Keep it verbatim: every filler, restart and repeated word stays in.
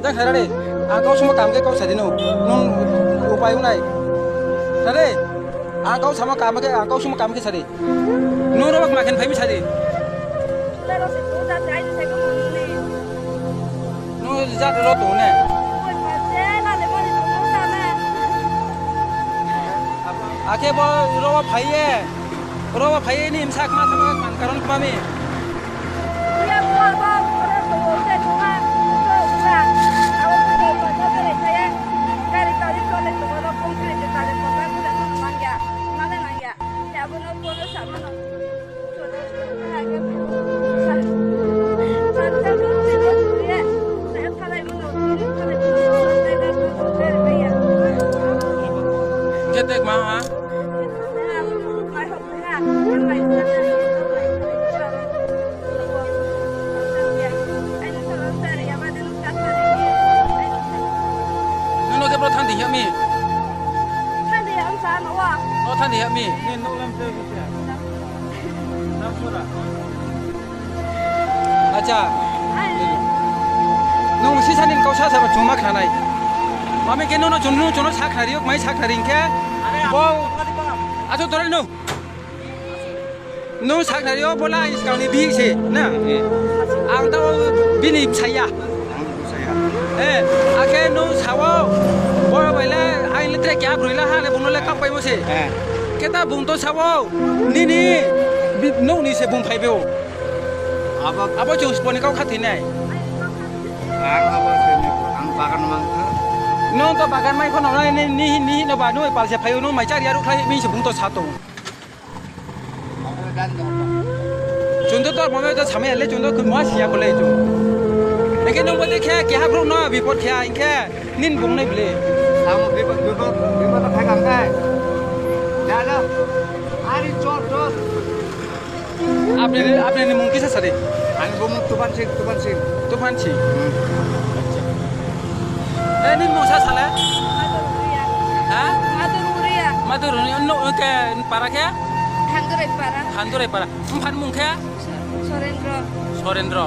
Khairare, ang kau suma kam khe kau sadi no. Nung upai unai. Khare, ang kau sama kam khe, ang kau suma kam khe sadi. Nung robak ma khen phai mi sadi. Nung jat ro tu ne. Akhe bo roba phaiye. Roba phaiye ni imsak ma thama man karon kmami. Ketek ma ha? Nono khe bro thang di hiya mi? Thang di hiya mi? Ni nuk lam tei bisa. Nam sura. Acha. Nung sisa ni kau sa sa ba chuma khanai. Mami khe nono chunu chunu sa khari yok mai sa khari khe. Bo. Achu tore no. Nung saknari o bola ang skang ni bihik se na. Ang ta o bini saya. Eh, akhe nung sao. Bo baila ang le tre kya broi la ha le bung le kap paimo se. Keta bung to sao. Nini bi-, nung ni se bung phai bo. Abo chung sponi kau khathai nai. Ang abo se ang bagan mangkha. Nung to bagan mai khono nai ni ni ni no ba nung palse phaio nung mai char yaru khlai mi se bung to sato. Chwng to tor mama to samaya le chwng to khun ma siya kole chwng. Eke nung bote khe keha bro no bipot khe ang khe nin bung nai bile. Samo bipot bipot bipot ta phai kang kai. Ja ja. Ari chor chor. Apni apni ni mung kisa sari. Ani bumung Tupan Sing Tupan Sing. Tupan Sing. Eh, nini mungsa sale? Madhur Uria. Ha? Madhur Uria. Madhur Uria, no, ke para khe? Handurai para. Handurai para. Mphan mung khe? Sorendro. Sorendro.